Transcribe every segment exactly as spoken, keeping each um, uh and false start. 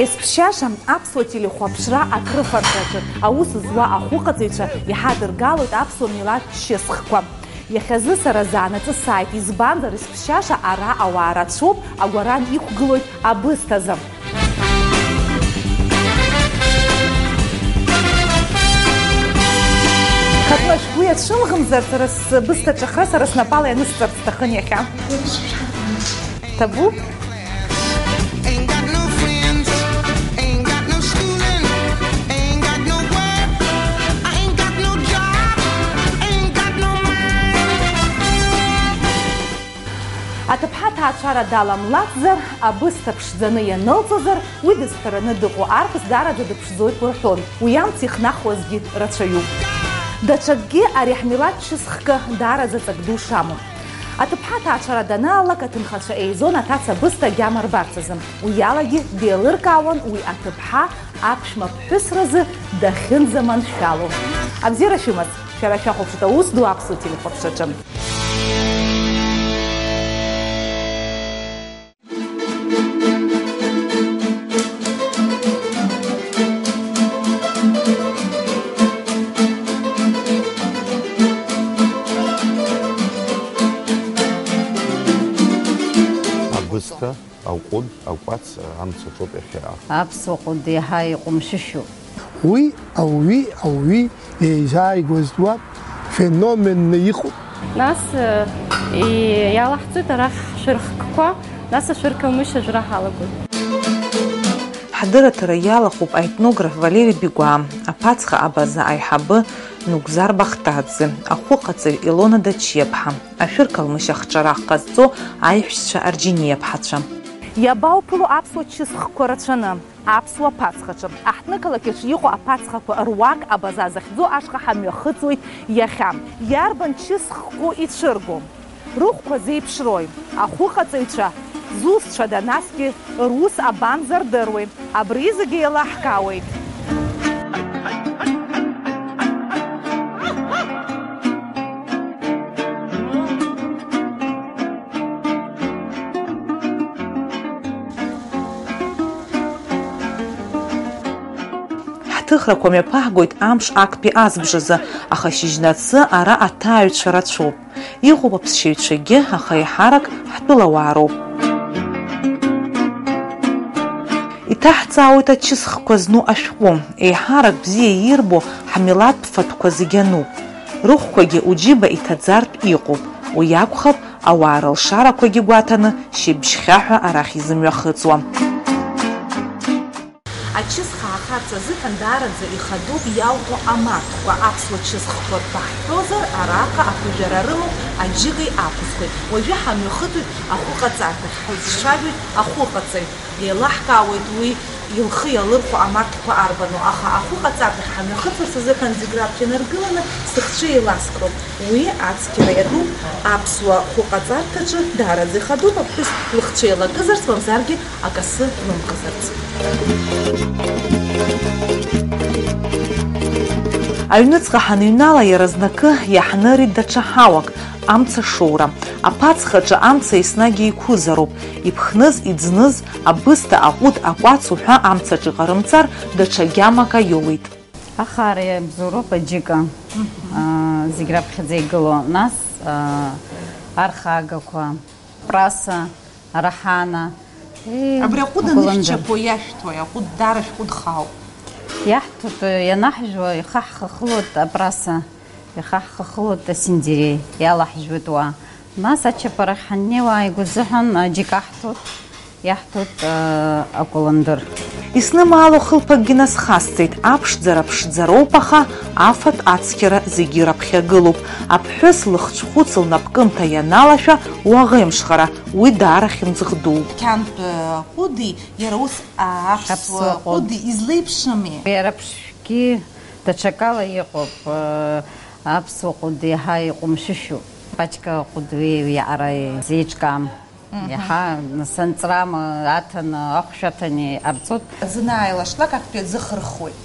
Есԥшьаша аԥсуа телехәаԥшра акрыфарҭаҿы аус зуа ахәыҟаҵаҩцәа иҳадыргалоит аԥсуа милаҭ шьыцхқәа. Иахьазы сара заанаҵы сааит, избанзар, есԥшьаша ара ауаа рацәоуп, агәаран иқәгылоит абысҭазы. Хаҭла шәгәы иацәымӷымзар, сара сбысҭа ҿахра сара снапала ианысҵарц сҭахын иахьа. Ҭабуп. Ain't got no friends, ain't got no schooling, ain't got no work, I ain't got no job, ain't got no mind. Аҭыԥҳа ҭаацәара даламлацзар, абысҭа ԥшӡаны ианылҵозар, уи дызҳәараны дыҟоу арԥыс даараӡа дыԥшӡоит лҳәон. Уи амц ихнахуазгьы рацәаҩуп. Даҽакгьы ари ҳмилаҭ шьыцхкы даараӡа ҵак ду шамоу. Аҭыԥҳа ҭаацәара данаалак, аҭынхацәа еизон аҭаца бысҭа агьама рбарц азы. Уи алагьы деилыркаауан уи аҭыԥҳа аԥшәма ԥҳәысразы дахьынӡаманшәало. Абзиара шәымаз, шәара шәахәаԥшит аус ду аԥсуа телехәаԥшраҿы. Абысҭа, аҟәыд, акәац, амца ҿоуп иахьа. Аԥсуа ҟәыд еиҳа иҟәымшәышәуп. Уи ауаҩи ауаҩи еизааигәаз уа феноменны иҟоуп. Нас, э, и-, иалаҳҵоит арахь ҳшәырхкқәа, нас ашәыркалмышь ажәра ҳалагоит. Ҳдырраҭара иалахәуп аетнограф Валери Бигәаа, аԥацха абаза аиҳабы Нугзар Бахтаӡе, ахәыҟаҵаҩ Илона Дачиаԥҳа, ашәыркалмышь ахҿарах ҟазҵо аиҳәшьцәа Арџьениаԥҳацәа. Иабауԥыло аԥсуа чысхқәа рацәаны? Аԥсуа ԥацхаҿы, аҳҭнықалақь аҿы иҟоу аԥацхақәа руак абаза захьӡу ашҟа ҳамҩахыҵуеит иахьа. Иарбан чысхкоу ицәырго? Рыхәқәа зеиԥшрои? Ахәыҟаҵаҩцәа зусҭцәада, насгьы рус абанзардыруеи? Абри зегьы еилаҳкаауеит. Ҳҭыхрақәа мҩаԥаҳгоит амш актәи азбжазы, аха шьыжьнацы ара аҭааҩцәа рацәоуп. Иҟоуп аԥсшьаҩцәагьы, аха еиҳарак ҳтәылауаа роуп. Иҭаҳҵаауеит ачысхқәа зну ашәҟәы. Еиҳарак бзиа иирбо ҳмилаҭтә фатәқәа зегьы ануп. Рыхәқәагьы уџьыба иҭаӡартә иҟоуп. Уи акәхап, ауаа рылшарақәагьы гәаҭаны, шьыбжьхьаҳәа арахь изымҩахыҵуа. Ачысха аахарц азыҳәан даараӡа ихадоуп иалҭо амарҭқәа. Аԥсуа чысхқәа ртәы ҳҳәозар, араҟа аԥыжәара рымоуп аџьыкеи ақәызқәеи. Уажәы ҳамҩахыҵуеит ахәыҟаҵарҭахь, ҳазцәажәоит ахәыҟаҵаҩ. Еилаҳкаауеит уи илхы иалырхәо амарҭқәа арбану, аха ахәыҟаҵарҭахь ҳамҩахыҵырц азыҳәан зегь раԥхьа инаргыланы сыхцәы еиласкроуп. Уи ацқьара иатәуп аԥсуа хәыҟаҵарҭаҿы, даараӡа ихадоуп аԥҳәыс лыхцәы еилакызарц, мамзаргьы акасы лымҟазарц. Аҩныҵҟа ҳаныҩнала, иаразнакы иаҳнырит даҽа ҳауак, амца шоура. Аԥацхаҿы амца еснагь еиқәызароуп. Иԥхныз, иӡныз, абысҭа, аҟәыд, акәац уҳәа амцаҿы иҟарымҵар, даҽа гьамак аиоуеит. Ахара иабзоуроуп аџьыка, аа, зегь раԥхьаӡа игылоу, нас, аа, архагақәа, апраса, араҳана, е, Абри аҟәыд акәыландыр. Анышәчаԥо иашәҭуеи? Аҟәыд даара шәҟәыд хаауп. Иаҳҭоит, ианаҳжәуа, ихаҳхахылоит апраса, ихаҳхахылоит асиндереи, иалаҳжәуеит уа. Нас ачаԥарахь ҳаннеиуа ааигәа азыҳәан аџьыка ҳҭоит, иаҳҭоит, э, акәыландыр. Иснымаало хылԥакгьы насхасҵеит, аԥшӡара ԥшӡароуп, аха афатә ацқьара зегьы раԥхьагылоуп. Аԥҳәыс лыхцәхәыц лнапкымҭа ианалашәа уаӷеимшхара, уи даара хьымӡӷ дууп. Қьантә, э, ҟәыди, иара ус, а, аԥсуа Аԥсуа ҟәыд. Ҟәыди излеиԥшыми? Иара ԥшшәгьы даҽакала иҟоуп, э, аԥсуа ҟәыд еиҳа иҟәымшәышәуп. Пачка ҟәыд уи иаҟара изеиҿкаам. Мгм. Иаҳа, нас, анҵрама аҭаны, ахәшә аҭаны иҟарҵоит. Зны ааилашлак актәи аӡы хырхуеит.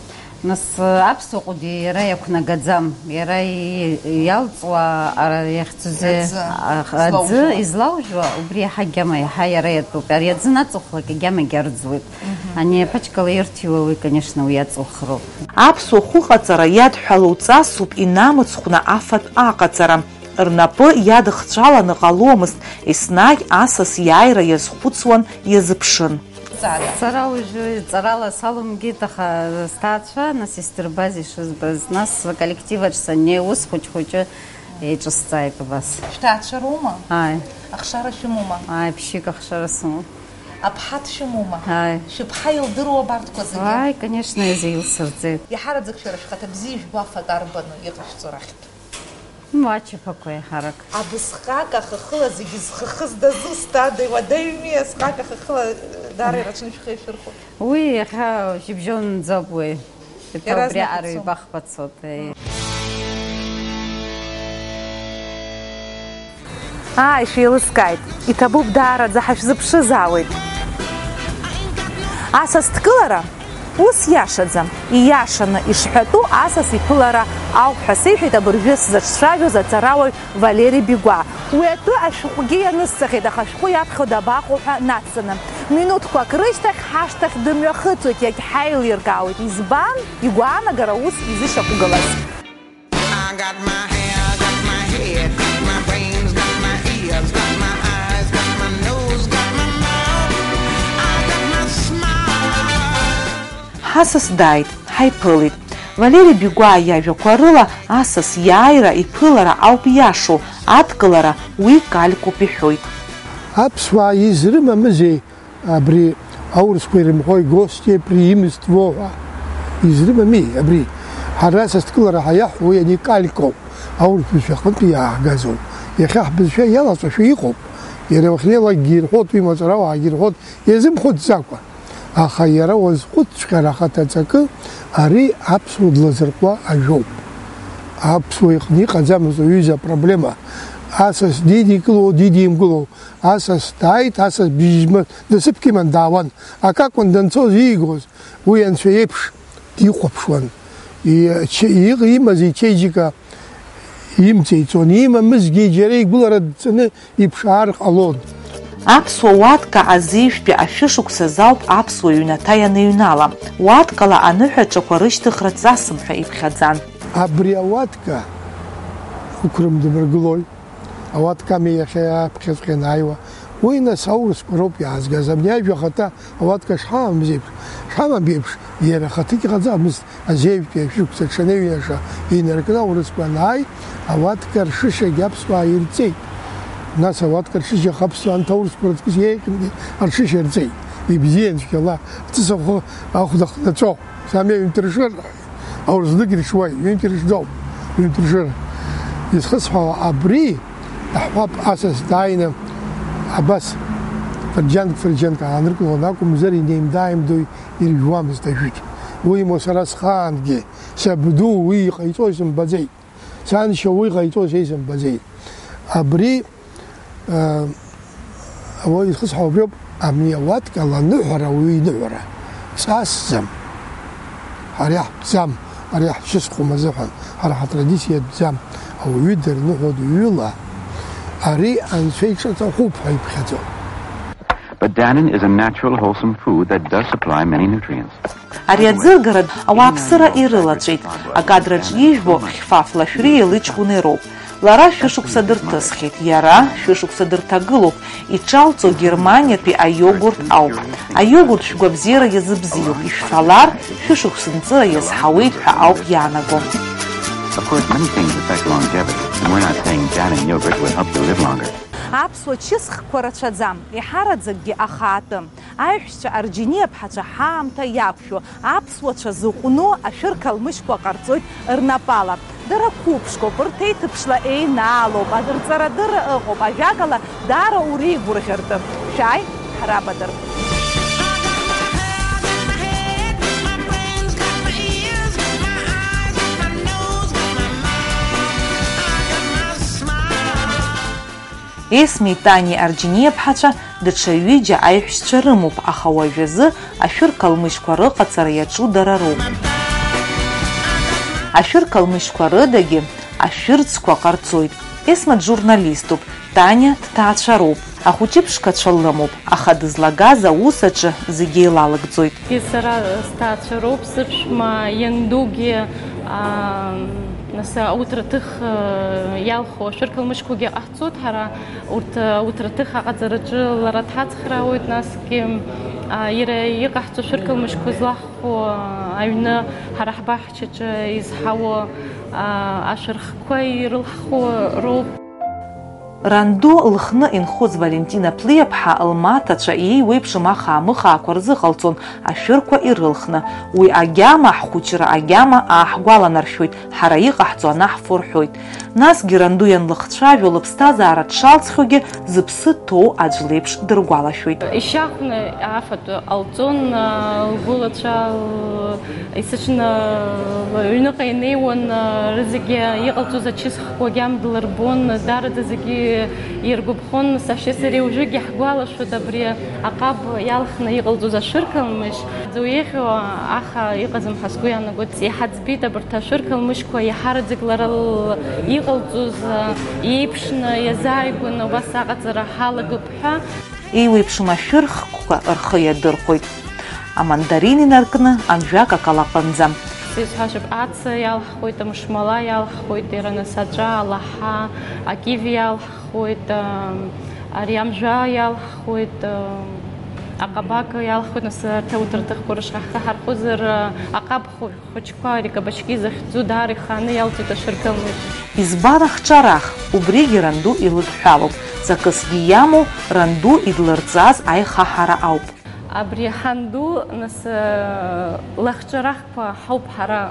Нас, э, аԥсуа ҟәыди иара иақәнагаӡам, иара и-, иалҵуа ара иахьӡузеи, Аӡы. Аха, аӡы Излаужәуа. Излаужәуа, убри иаҳа агьама, иаҳа иара иатәуп. Ари аӡы наҵухлак, агьамагьы арӡуеит. Мгм. Ани аԥачкала ирҭиуа уи, конечно, уи иаҵухроуп. Аԥсуа хәыҟаҵара иадҳәалоу ҵасуп инамыцхәны афатә аҟаҵара. Рнапы иадыхцәаланы ҟаломызт, еснагь асас иааира иазхәыцуан, иазыԥшын. Ҵара. Сара уажәы ҵарала салымгеит, аха сҭаацәа, нас исдырбаз ишызбаз, нас аколлектив аҿы саннеи, ус хәыҷ-хәыҷы еиҿысҵааит убас. Шәҭаацәа роума? Ааи. Ахшара шәымоума? Ааи, ԥшьҩык ахшара сымоуп. Аԥҳа дшәымоума? Ааи. Шәыԥҳа илдыруа абарҭқәа зегьы? Ааи, конечно, зегьы илсырҵеит. Иаҳараӡак шәара шәхаҭа бзиа ижәбо афатә арбану иҟашәҵо рахьтә? Ну, ачаԥақәа еиҳарак. Абысҟак ахахыла зегьы зхахыз дазусҭада, иуадаҩми, асҟак ахахыла даара ирацәаны шәхы иашәырхәо? Уи иахьа шьыбжьонӡоуп уи. Иаразнак убри ицо. Ааи, шәеилыскааит. Иҭабуп даараӡа, ҳашәзыԥшызаауеит. Асас дкылара? Ус иашаӡам. Ииашаны ишҳәатәу асас иԥылара ауп ҳәа сеиҳәеит абыржәы сзыҿцәажәоз аҵарауаҩ Валери Бигәа. Уи атәы ашәҟәгьы ианысҵахьеит, аха ашәҟәы иаԥхьо дабаҟоу ҳәа нацҵаны. Минуҭқәак рышьҭахь ҳашҭахь дымҩахыҵуеит, иагьҳаилиркаауеит. Избан? Игәаанагара ус изышьақәгылаз. I got my hair, got my head, got my brains, got my ears, got my eyes, got my nose, got my mouth. I got my smile. Ҳасас дааит, ҳаиԥылеит. Валери Бигәаа иажәақәа рыла, асас иааира, иԥылара ауп иашоу, адкылара уи калькоуп иҳәоит. Аԥсуаа изрымамызеи абри аурысқәа ирымҳәои гостеприимство ҳәа? Изрымами абри? Ҳара асас дкылара ҳәа иаҳҳәо уи ани калькоуп, аурыс бызшәа аҟынтәи иаагазоуп. Иахьа ҳбызшәа иалаҵәашәа иҟоуп. Иара уахьнеилакгьы ирҳәоит, уи маҵурауаагьы ирҳәоит, иазымхәыцӡакәа. Аха иара уазхәыцҵәҟьар ахаҭаҵакы, ари аԥсуа длазырҟәуа ажәоуп. Аԥсуа иҟны иҟаӡамызт, аҩыза, апроблема. Асас дидикыло, дидимкыло, асас дааит, асас бжьыжьма насыԥк иман даауан. Акакәын данцоз иигоз, уи анцәа иеиԥш дихәаԥшуан. И-, че-, иҟ-, имаз ичеиџьыка имҵеиҵон, имамызгьы џьара игәылара дҵаны иԥшаар ҟалон. Аԥсуа уатка азеижәтәи ашәышықәсазы ауп аԥсуа ҩнаҭа ианыҩнала. Уаткала аныҳәаҿақәа рышьҭыхра ҵасым ҳәа иԥхьаӡан. Абри ауатка ықәрымдыбаргылои? Ауатка ами иахьа аԥхьаҵәҟьа ианааиуа. Уи, нас, аурысқәа роуп иаазгаз. Абни ажәа ахаҭа ауатка шҳамамыз еиԥш, шҳамам еиԥш, иара хаҭык иҟаӡамызт. Азеижәтәи ашәышықәса аҽанеиҩнаша инаркны аурысқәа анааи, ауатка ршышьагьы аԥсуаа ирҵеит. Нас ауатка ршышьа аԥсуаа анҭ аурысқәа раҵкыс иеиӷьынгьы аршышьа рҵеит. Ибзиан цәгьала, ҵыс ахәы ахәда хнаҵәо, самеи ҩнҭыршыр, аурыс дык иршуеи, ҩынтә иршӡом, ҩынтә ршыр. Изхысҳәаауа абри, аҳәап асас дааины абас фырџьанк-фырџьанк ааныркылон акәымзар, инеимда-ааимдо иржәуамызт ажәытә. Уимоу, сара схаангьы сабду уи иҟаиҵо исымбаӡеит. Саншьа уи иҟаиҵо са исымбаӡеит. Абри, э, ауаҩы изхысҳәаауа убриоуп, ами ауатка ланыҳәара, уаҩы иныҳәара ҵасӡам. Ҳара иаҳтәӡам, ҳара иаҳшьысхуам азыҳәан, ҳара ҳатрадициа иатәӡам. Ауаҩы дарныҳәо дыҩыла, ари анцәа иҿаҵахәуп ҳәа иԥхьаӡо. But Dannon is a natural, wholesome food that does supply many nutrients. Ари аӡыргаратә ауааԥсыра ирылаҵәеит. Акадраҿ ижәбо Хьфаф Лашәриа лыҷкәын ироуп. Лара шәышықәса дырҭысхьеит, иара шәышықәса дырҭагылоуп. Иҿалҵо германиатәи аиогурт ауп. Аиогурт шәгәабзиара иазыбзиоуп, ишәфалар, шәышықәса нҵыра иазҳауеит ҳәа ауп иаанаго. Of course, many things affect longevity, and we're not saying Dannon yogurt will help you live longer. Аԥсуа чысхқәа рацәаӡам, еиҳараӡакгьы ахаатәы. Аиҳәшьцәа Арџьаниа ԥҳацәа ҳаамҭа иақәшәо, аԥсуацәа зыҟәну ашәыр қалмышьқәа ҟарҵоит рнапала. Дара қәыԥшқоуп, рҭеиҭыԥшла еинаалоуп, адырҵарадырра ыҟоуп, ажәакала, даара уреигәырӷьартәы. Шәааи, ҳрабадыр! Есми Тани Арџьаниа ԥҳацәа даҽа ҩыџьа аиҳәшьцәа рымоуп, аха уажәазы ашәыр қалмышьқәа рыҟаҵара иаҿу дара роуп. Ашәыр қалмышьқәа рыдагьы ашәырӡқәа ҟарҵоит. Есма журналиступ, Таниа дҭаацәароуп. Ахәыҷы ԥшқацәа лымоуп, аха дызлагаз аус аҿы зегьы еилалыгӡоит. Сара сҭаацәароуп, сыԥшәма иандугьы, аа, нас ауҭраҭых, э, иалху ашәыр қалмышьқәагьы ҟаҳҵоит ҳара. Урҭ, э, ауҭраҭых аҟаҵараҿы лара дҳацхраауеит, насгьы, а, иара иҟаҳҵо ашәыр қалмышьқәа злаҳху, а, аҩны ҳара ҳбаҳчаҿы изҳауа, а, ашәырхқәа ирылҳху роуп. Ранду лхны инхоз Валентина Плиаԥҳа лмаҭацәа иеиуеиԥшым ахаамыхаақәа рзыҟалҵон ашәырқәа ирылхны. Уи агьама, ҳхәыҷра агьама ааҳгәаланаршәоит, ҳара иҟаҳҵо анаҳфо рҳәоит. Насгьы ранду ианлыхцәажәо, лыԥсҭазаара дшалҵхьоугьы зыԥсы ҭоу аӡә леиԥш дыргәалашәоит. Ишьахәны афатә ҟалҵон, лгәылацәа, Есыҽны аҩныҟа инеиуан, рызегьы иҟалҵоз ачысхқәагьы ам длырбон, даараӡа зегьы иргәаԥхон, сашьа сареи уажәыгь иаҳгәалашәоит абри аҟаб иалхны иҟалҵоз ашәырқалмышь. Аӡәы иеиӷьу аха иҟаӡам ҳәа сгәы иаанагоит. Иҳаӡбеит абарҭ ашәырқалмышьқәа иаҳараӡак лара л-, иҟалҵоз, еиԥшны, иазааигәаны убас аҟаҵара ҳалагап ҳәа. Еиуеиԥшым ашәырхқәа рхы иадырхәоит. Амандарин инаркны анжәак акалаҟынӡа. Сизҳәашьап, аца иалҳхуеит, амышмала иалҳхуеит, иара нас аҵәа, алаҳа, акиви иалҳхуеит, ам, ари амжәа иалҳхуеит, ам, аҟабак иалҳхуеит, нас арҭ ауҭраҭыхқәа рышҟа ҳхы ҳархозар, а, аҟаб хәы-, Хәыҷқәа ари кабачки захьӡу даара ихааны иалҵит ашәыргамыжь. Избан ахҿарах, убригьы ранду илыдҳәалоуп, ҵакысгьы иамоу ранду идлырҵаз аихаҳара ауп. Абри ҳанду, нас, лахҿарахқәа ҳауп ҳара.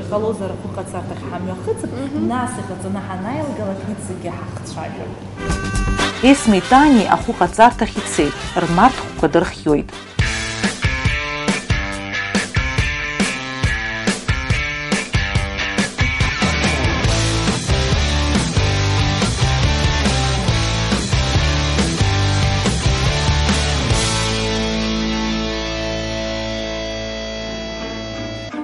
Иҟалозар ахәыҟаҵарҭахь ҳамҩахыҵып, мгм, нас иҟаҵаны ҳанааилгалак иҵегьы ҳахцәажәап. Есми Тани ахәыҟаҵарҭахь ицеит, рмарҭхәқәа дырхиоит.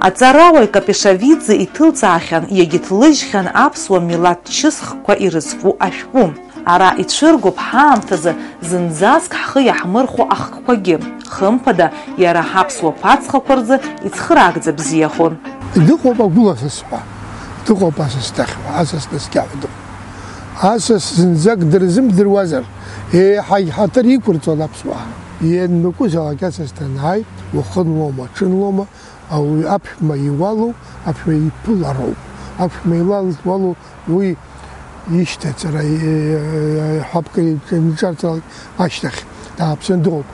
Аҵарауаҩ Капешавиӡе иҭылҵаахьан, иагьыҭлыжьхьан аԥсуа милаҭ чысхқәа ирызку ашәҟәы. Ара ицәыргоуп ҳаамҭазы зынӡаск ҳхы иаҳмырхәо ахкқәагьы. Хымԥада, иара ҳаԥсуа ԥацхақәа рзы ицхыраагӡа бзиахон. Дыҟоуп агәыласыс ҳәа, дыҟоуп асасдахь ҳәа, асас наскьа ҳәа дыҟоуп. Асас зынӡак дырзымдыруазар, еиҳа иҳаҭыр иқәырҵон аԥсуаа. Ианмакәызаалак асас данааи, уахынлома, ҽынлома, ауаҩы аԥшәма иуалу, аԥшәма иԥылароуп. Аԥшәма илалуалу Уи ишьҭаҵара, е, е, ҳәаԥк иҿаҵалак ашьҭахь дааԥсын дыҟоуп.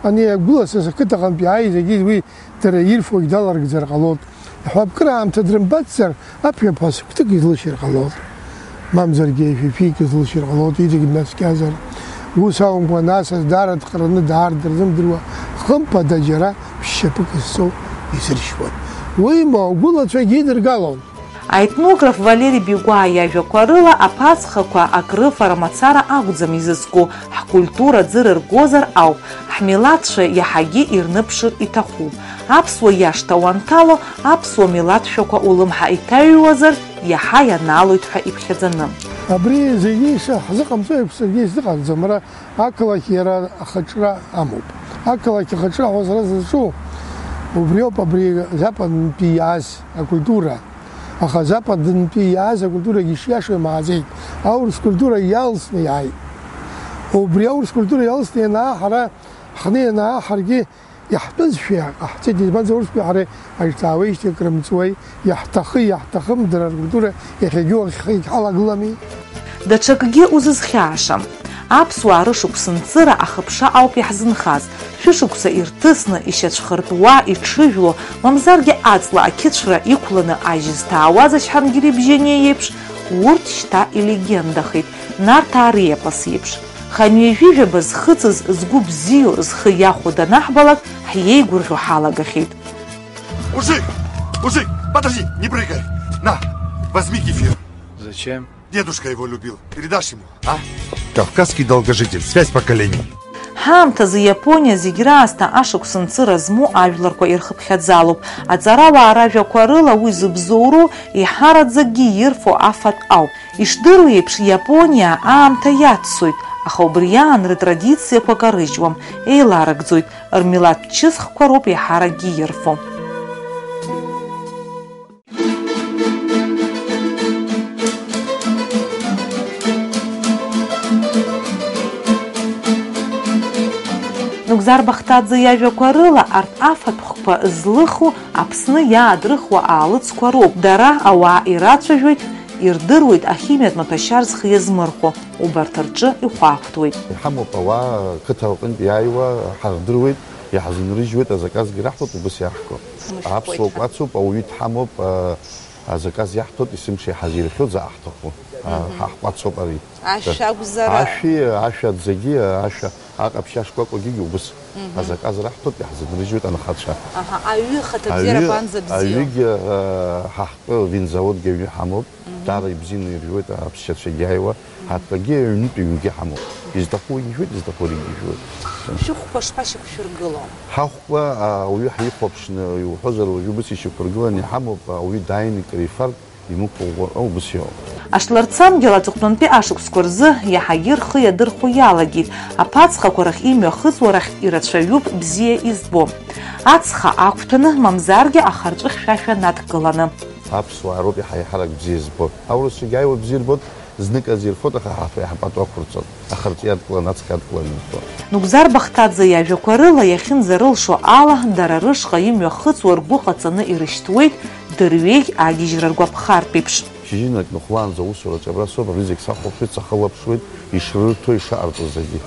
Ани агәыласыс ақыҭаҟынтәи ааи зегьы уи дара ирфогь даларгӡар ҟалоит. Ҳәаԥкыра аамҭа дрымбацзар, аԥхьаԥа сыгәҭык излышьыр ҟалоит. Мамзаргьы шәишәик излышьыр ҟалоит, иҵегь днаскьазар. Ус аумкәа, нас аздаара дҟараны даар дырзымдыруа, хымԥада џьара ԥшьшьапык зцу изыршьуан. Уимоу, агәылацәагьы идыргалон. Аетнограф Валери Бигәаа иажәақәа рыла, аԥацхақәа акрыфара мацара акәӡам изызку, ҳкультура ӡы рыргозар ауп, ҳмилаҭцәа иаҳагьы ирныԥшыр иҭахуп. Аԥсуа иашҭа уанҭало, аԥсуа милаҭшәақәа улымҳа иҭаҩуазар, иаҳа ианаалоит ҳәа иԥхьаӡаны. Абри зегьы ишаҳзыҟамҵо еиԥш саргьы исзыҟамҵом, ара ақалақь иара ахаҿра амоуп. Ақалақь ахаҿра ҳәа сара сызҿу убриоуп, абри западнтәи иааз акультура. Аха Западынтәи иааз акультурагьы ишиашоу имааӡеит. Аурыс культура иалсны иааит. Убри аурыс культура иалсны ианаа, ҳара ҳхы ианаа, ҳаргьы иаҳтәызшәа иҟаҳҵеит. Избанзар, аурысқәеи ҳареи ҳаиҿцаауеижьҭеи акрымҵуеи, иаҳҭахы, иаҳҭахым, дара ркультура иахьагьы уахь ҳалагылами. Даҽакгьы узызхьаашам. Аԥсуаа рышықәсынҵыра ахыԥша ауп иаҳзынхаз. Шәышықәса ирҭысны, ишьацәхыртуа, иҽыжәло, мамзаргьы аҵла ақьыцәра иқәланы ажь зҭаауаз Ачҳангири Бжьаниа иеиԥш, урҭ шьҭа илегендахеит, Нарҭаа реепос еиԥш. Хынҩажәи жәаба зхыҵыз, згәы бзиоу, зхы иахәо данаҳбалак, ҳиеигәырӷьо ҳалагахьеит. Мужик! Мужик! Подожди, не прыгай! На, возьми кефир. Зачем? Дедушка его любил. Передашь ему, а? Кавказский долгожитель. Связь поколений. Ҳаамҭазы Иапониа зегь раасҭа ашықәс нҵыра змоу ажәларқәа ирхыԥхьаӡалоуп. Аҵарауаа ражәақәа рыла уи зыбзоуроу еиҳараӡакгьы ирфо афатә ауп. Ишдыру еиԥш, Иапониа аамҭа иаццоит, аха убри аан рытрадициақәа карыжьуам, еиларыгӡоит, рмилаҭ чысхқәа роуп еиҳаракгьы ирфо. Нугзар Бахтаӡе иажәақәа рыла, арҭ афатәқәа злыху Аԥсны иаадрыхуа аалыҵқәа роуп. Дара ауаа ирацәажәоит, ирдыруеит ахимиатә маҭәашьар зхы иазмырхәо, убарҭ рҿы ихәаахәҭуеит. Иҳамоуп ауаа, қыҭа аҟынтә иааиуа ҳахдыруеит, иаҳзынрыжьуеит, азаказгьы раҳҭоит, убыс иаҳго. Аԥсуа кәацуп, ауаҩы дҳамоуп, а, азаказ иаҳҭоит, есымша иҳазирхиоит, заа ҳҭаху. А, ҳа ҳкәацоуп ари. Ашә акәзар? Ашәи, ашә аӡагьы, ашә аҟаԥшьы ашкәакәагьы убыс. Азаказ раҳҭоит, иаҳзынрыжьуеит анхацәа. Аҳа, аҩы ахаҭабзиара аҩы, абанӡа бзиоу? Аҩыгьы, а, ҳа ҳтәы винзаводгьы аҩы ҳамоуп. Дара ибзианы иржәуеит аԥсшьацәагьы ааиуа. Ҳатәгьы аҩнытә ҩнгьы ҳамоуп. Изҭаху игьежьуеит, изҭаху рыгьежьуеит. Шәыхәқәа шԥашьақәшәыргыло? Ҳахәқәа, а, ауаҩы ҳихәаԥшны иуҳәозар, уажәы убыс ишьақәыргыланы иҳамоуп, ауаҩы дааины икрифартә, имықәыӷәӷәа, убыс иоуп. Ашларцамгьал аҵыхәтәантәи ашықәсқәа рзы иаҳагьы рхы иадырхәо иалагеит. Аԥацхақәа рахь имҩахыҵуа рахьтә ирацәаҩуп бзиа избо. Ацха ақәҭәаны, мамзаргьы ахарҵәы хьшәашәа надкыланы. Аԥсуаа роуп иаҳа-, еиҳарак бзиа збо. Аурысцәагьы ааиуа бзиа ирбоит, знык азы ирфоит, аха ҳаҭ-, иаҳа пату ақәырҵоит. Ахарҵәы иадкыланы, ацха иадкыланы ирфоит. Нугзар Бахтаӡе иажәақәа рыла, иахьынӡарылшо ала, дара рышҟа имҩахыҵуа ргәы ҟаҵаны ирышьҭуеит, дырҩегь агьежьра ргәаԥхартә еиԥш. Шьыжьынак ныхәлаанӡа аусураҿы абра соуп, абри зегь сахәаԥшуеит, сахылаԥшуеит, ишрырҭо, ишаҟарҵо зегьы.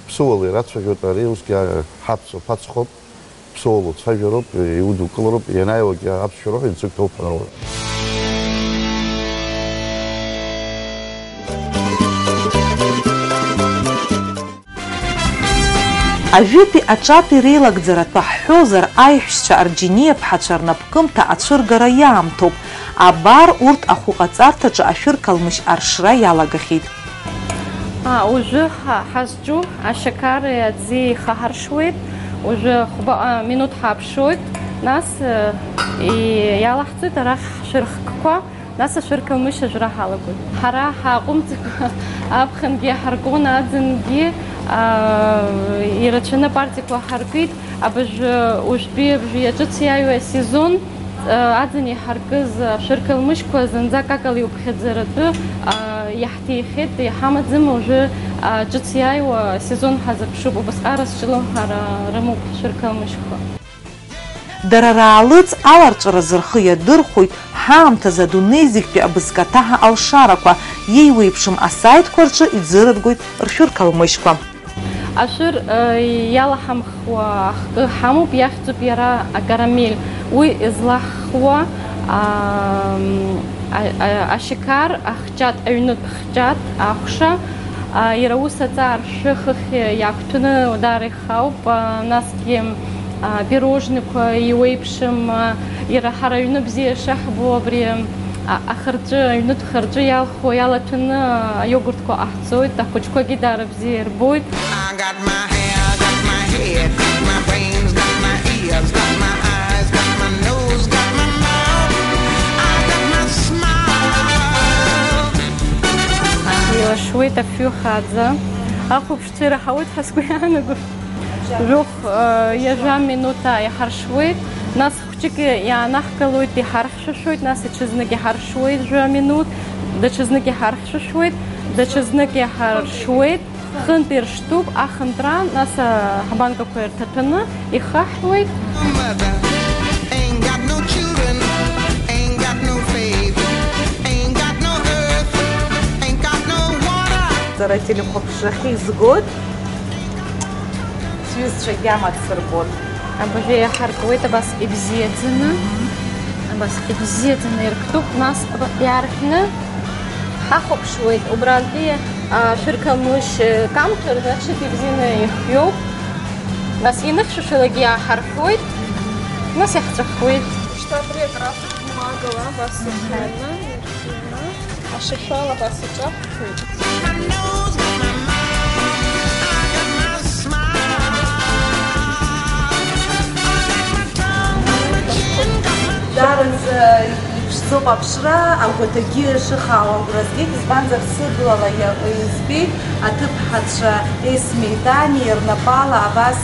Ԥсыуала ирацәажәоит ари, усгьы ҳаԥсуа ԥацхоуп. Ԥсуала уцәажәароуп, иудукылароуп, ианааиуагь аԥсшәа роуҳәа, ицәык ҭоуп ҳәа роуҳәа. Ажәытәи аҿатәи реилагӡаратәы ҳҳәозар, аиҳәшьцәа Арџьениаԥҳацәа рнапкымҭа ацәыргара иаамҭоуп. Абар, урҭ ахәыҟаҵарҭаҿы ашәыр Қалмышь аршра иалагахьеит. А, уажәы ҳа-, ҳазҿу ашьақари аӡи ихаҳаршуеит. Уажәы хәба-, а, минуҭ ҳааԥшуеит. Нас, э, и-, иалаҳҵоит арахь ҳшәырхкқәа. Нас ашәыр Қалмышь ажәра ҳалагоит. Ҳара ҳааҟәымҵӡакәа аԥхынгьы иаҳаркуан, аӡынгьы, а, ирацәаны апартиақәа ҳаркит. Абыржәы, уажәтәи абыржәы иаҿыц иааиуа асезон, э, аӡын иҳаркыз ашәыр Қалмышьқәа зынӡа акакала иуԥхьаӡаратәы, а, иаҳҭихьеит, иҳамаӡам, уажәы, а, ҿыц иааиуа асезон ҳазыԥшуп, убасҟак рызҿлымҳара рымоуп ҳшәыр Қалмышьқәа. Дара раалыҵ аларҵәаразы рхы иадырхәоит ҳаамҭазы адунеи зегьтәи абызкаҭаҳа алшарақәа, иеиуеиԥшым асаитқәа рҿы иӡырыргоит ршәыр Қалмышьқәа. Ашәыр, э, иалаҳамхуа ахкы ҳамоуп, иахьӡуп иара акарамель. Уи излаҳхуа, ам, а-, а-, ашьақар, ахҷаҭ, аҩнытә хҷаҭ, ахәша, а, иара ус аҵаа ршәы хыхь иақәҭәаны даара ихауп, а, насгьы, а, пирожныйқәа иуеиԥшым, а, иара ҳара аҩны бзиа шаҳбо абри, а, ахырҵәы, аҩнытә хырҵәы иалху иалаҭәаны аиогуртқәа ҟаҳҵоит, ахәыҷқәагьы даара бзиа ирбоит. I got my hair, got my head, got my brains, got my ears, got my eyes, got my nose, got my mouth. I got my smile. Илашуеит афҩы хааӡа. Ахәаԥшцәа ираҳауеит ҳәа сгәы иаанагоит. Жәохә, э, ҩажәа минуҭ иҳаршуеит, нас хәҷык иаанаҳгалоит, иҳархьшәашәоит, нас даҽазнык иҳаршуеит жәа минуҭ, даҽазнык иҳархьшәашәуеит, даҽазнык иҳаршуеит, хынтә ирштуп, ахынтәра, нас, э, ҳбанкақәа ирҭаҭәаны ихаҳуеит. Ain't got no children, ain't got no faith, ain't got no earth, ain't got no water. Сара ателехәаԥшрахьы изгоит. Сҩызцәагьы амаҵ сырбоит. Абыржәы иаҳаркуеит абас ибзиаӡаны. Абас ибзиаӡаны ирктуп, нас аб-, иаарҳәны ҳахәаԥшуеит. Убрантәи, а, шәыр Қалмышь, э, камҭәар, значит, ибзианы ихиоуп. Нас иныхьшәашәалак иааҳарҳәуеит, нас иаҳҵәахуеит. Шьҭа абри акрасуп бумагала, абас ирхианы, ирхианы. Ашьашәала абас иҿаҳәҳәоит. My nose, got my mouth, I got my smile. Иԥшӡоуп аԥшра, агәаҭагьы шыхаау агәра згеит, избанзар, сыблала иа-, избеит аҭыԥҳацәа Есмеи Тани рнапала абас,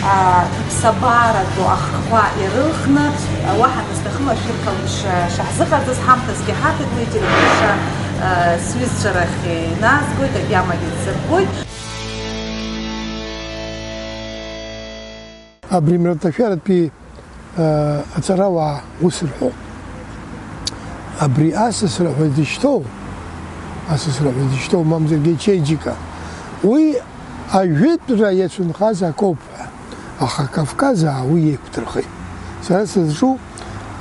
а, иԥсабаратәу ахқәа ирылхны, а, уаҳа дызҭахым ашәыр қалмш, а, шаҳзыҟарҵаз ҳамҭасгьы ҳаҭеит, уи ателехәаԥшра, а, сҩызцәа рахь иназгоит, агьамагьы дсырбоит. Абри мраҭашәаратәи, э, аҵарауаа ус рҳәоит. Абри асасра ҳәа зышьҭоу, асасра ҳәа зышьҭоу, мамзаргьы ачеиџьыка, уи ажәытәра иацәынхаз акоуп ҳәа. Аха Кавказаа уи еиқәдырхеит. Сара сызҿу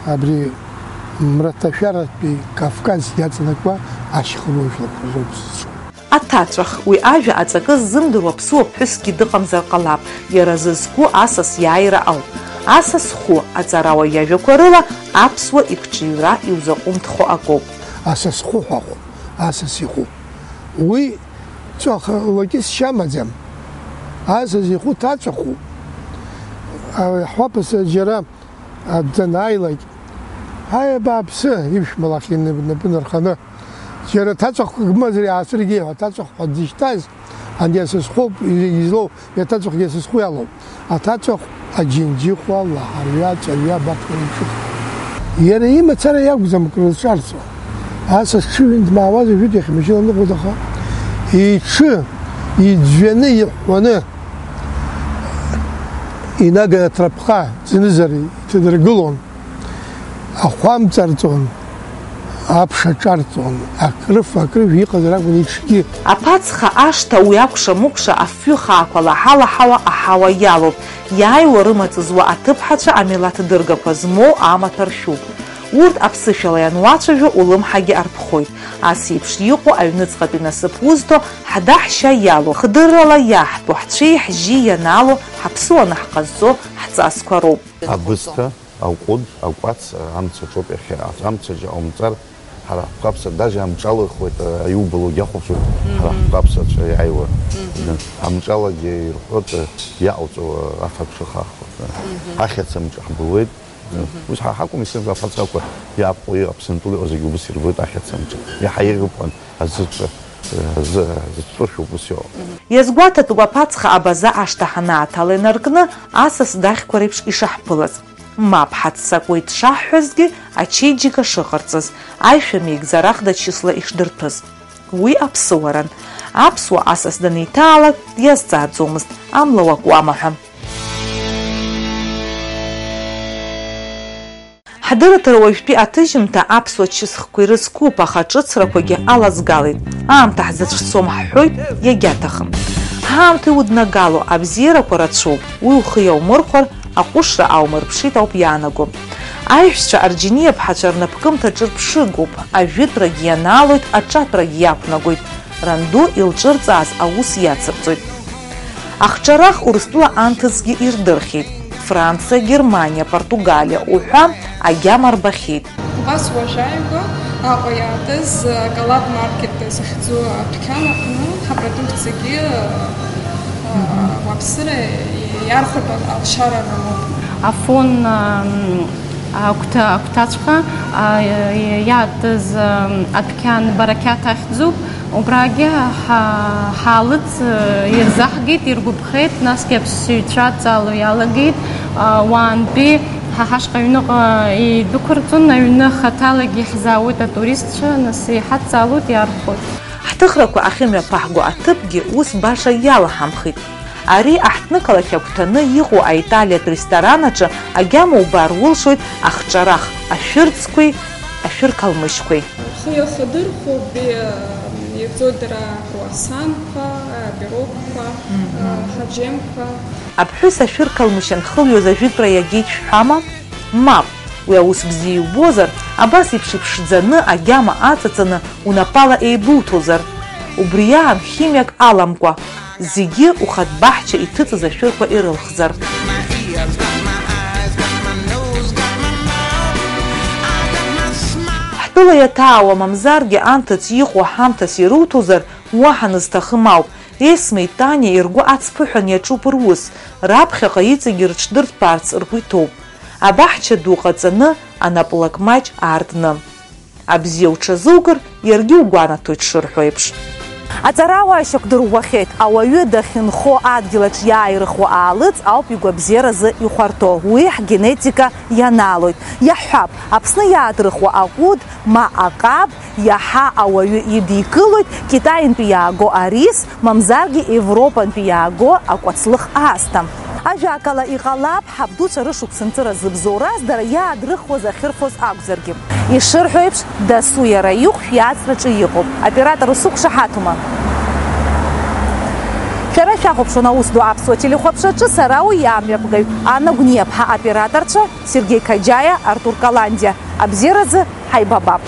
абри мраҭашәаратәи Кавказ иаҵанакуа ашьхыруа жәлақәа роуп сызҿу. Аҭаҵәах, уи ажәа аҵакы ззымдыруа ԥсуа ԥҳәысгьы дыҟамзар ҟалап, иара зызку асас иааира ауп. Асас хәы, аҵарауаҩ иажәақәа рыла, аԥсуа иԥҽыҩра иузаҟәымҭхо акоуп. Асас хәы ҳәа ыҟоуп, асас ихәы. Уи ҵәахлакьысшьа амаӡам. Асас ихәы ҭаҵәахуп. Ҳуаԥс џьара аӡ анааилак, ҳаи, абааԥсы, иԥшәмалахь инап-, напы нарханы, џьара ҭаҵәахқәак бымазар иаасыргеи ҳәа, аҭаҵәахқәа дзышьҭаз, ани асасхәоуп излоу, иаҭаҵәахгьы асасхәы иалоуп. Аҭаҵәахә аџьынџьыхәа, лаҳарҩа, аҵәаҩа абарҭқәа реиԥшых. Иара имацара иакәӡам акрызҿарҵо. Асас ҽыҩын дмаауазар, жәытә иахьа машьына ныҟәоит, аха иҽы, иӡәӡәаны, иҳәҳәаны, инаганы аҭрапҟа зынызар иҭадыргылон, ахәамҵарҵон, аԥша ҿарҵон, акрыфа-акрыжә иҟазар акәын иҽгьы. Аԥацха ашҭа уи акәша-мыкәша афҩы хаақәа лаҳа-лаҳауа аҳауа иалоуп, иааиуа рымаҵ зуа аҭыԥҳацәа амилаҭ дыргақәа змоу амаҭәа ршәуп. Урҭ аԥсышәала иануацәажәо улымҳагьы арԥхоит. Ас еиԥш иҟоу аҩныҵҟатәи насыԥ узҭо, ҳдаҳшьа иалоу, хдыррала иаҳтәу, ҳцәеи ҳжьи ианаало, ҳаԥсуаны ҳҟазҵо ҳҵасқәа роуп. Абысҭа, аҟәыд, акәац, амца ҿоуп иахьа. Амца џьа ҟаумҵар, ҳара ҳкәаԥса, даже амҿалырхуеит, иубалогьы ахәаԥшуеит, ҳара ҳкәаԥсацәа иааиуа. Амҿалагьы ирҳәоит, иаҟауҵо афатә шыхахо. Ҳахьаца амҿы ҳбылуеит. Ус ҳа ҳакәым, исымжәо аԥацхақәа иаапҟо, иҟаԥсантәыла иҟоу зегьы убыс ирбоит ахьаца амҿы. Иаҳа ирыпҟан азыҵәҵәа, азы-, азыҵәҵәа шәоуп ус иҟоу. Иазгәаҭатәуп аԥацха абаза ашҭа ҳанааҭала инаркны асас дахьқәа реиԥш ишаҳԥылаз. Мап ҳаццакуеит шаҳҳәазгьы, ачеиџьыка шыҟарҵаз, аишәа меигӡарахда чысла ишдырҭәыз. Уи аԥсыуаран. Аԥсуа асас данеиҭаалак, диазҵааӡомызт, амла уакуама ҳәа. Ҳдырраҭара уажәтәи аҭыжьымҭа аԥсуа чысхқәа ирызкуп, аха ҿыцрақәагьы алазгалеит. Аамҭа ҳзацәцом ҳҳәоит, иагьаҭахым. Ҳаамҭа иуднагало абзиарақәа рацәоуп, уи ухы иаумырхәар, аҟәышра ааумырԥшит ауп иаанаго. Аиҳәшьцәа Арџьаниа ԥҳацәа рнапкымҭа ҿырԥшыгоуп, ажәытәрагьы ианаалоит, аҿатәрагьы иақәнагоит. Ранду илҿырҵааз аус иацырҵоит. Ахҿарах Урыстәыла анҭыҵгьы ирдырхьеит. Франциа, Германиа, Португалиа уҳәа агьама рбахьеит. Убас уажәааигәа Аҟәа иаатыз Калаб Маркет захьӡу адәқьан аҟны ҳапродукциагьы, а, уаԥсыра иархәатәан алшара рымоуп. Афон, ам, агәҭа-, агәҭаҵәҟьа, а, иаатыз, ам, адәқьан Барақьаҭ ахьӡуп. Убрагьы ҳа-, ҳаалыҵ, э, ирзаҳгеит, иргәаԥхеит, насгьы аԥсшьаҩцәа адҵаало иалагеит, э, уаантәи ҳа ҳашҟа аҩныҟа идәықәырҵон, аҩны хаҭалагьы иаҳзаауеит атуристцәа, нас иҳадҵаалоит, иаархәоит. Ҳҭыхрақәа ахьымҩаԥаҳго аҭыԥгьы ус баша иалаҳамхит. Ари аҳҭнықалақь агәҭаны иҟоу аиталиатә ресторан аҿы агьама убар улшоит ахҿарах ашәырӡқәеи ашәырқалмышьқәеи. Хы иахадырхәоуп, ирҵоит дара акруассанқәа, апирогқәа, аҳаџьемқәа. Аԥҳәыс ашәырқалмышь анхылҩоз ажәытәра иагеит шәҳәама? Мап, уи аус бзиа иубозар, абас еиԥш иԥшӡаны, агьама аҵаҵаны, унапала еибуҭозар? Убри аан химиак аламкәа, зегьы ухатә баҳча иҭыҵыз ашәырқәа ирылхзар. Ҳтәыла иаҭаауа, мамзаргьы анҭыҵ иҟоу ҳамҭас ируҭозар, уаҳа нызҭахым ауп. Есмеи Таниеи ргәы ацԥыҳәан иаҿуп рус, раԥхьаҟа иҵегьы рыҽдырҭбаарц ргәы иҭоуп. Абаҳча ду ҟаҵаны, анаплакмаҷ аартны. Абзиа уҽазугар, иаргьы угәанаҭоит шырҳәо еиԥш. Аҵарауаа шьақәдырӷәӷәахьеит, ауаҩы дахьынхо адгьылаҿ иааирыхуа аалыҵ ауп игәабзиаразы ихәарҭоу, уи ҳгенетика ианаалоит. Иаҳҳәап, Аԥсны иаадрыхуа аҟәыд ма аҟаб иаҳа ауаҩы идикылоит Китаинтәи иааго арис, мамзаргьы Европантәи иааго акәацлых аасҭа. Ажәакала, иҟалап, ҳабдуцәа рышықәсанҵыра зыбзоураз дара иаадрыхуаз ахьырфоз акәзаргьы. Ишырҳәо еиԥш, дасу иара ихә шәиааҵраҿы иҟоуп. Аоператор усықәшаҳаҭума? Шәара шәахәаԥшуан аус ду аԥсуа телехәаԥшраҿы, сара уи иамҩаԥгаҩ Анна Гәниаԥҳа, аоператорцәа Сергеи Қаџьаиа, Артур Каландиа. Абзиаразы ҳаибабап.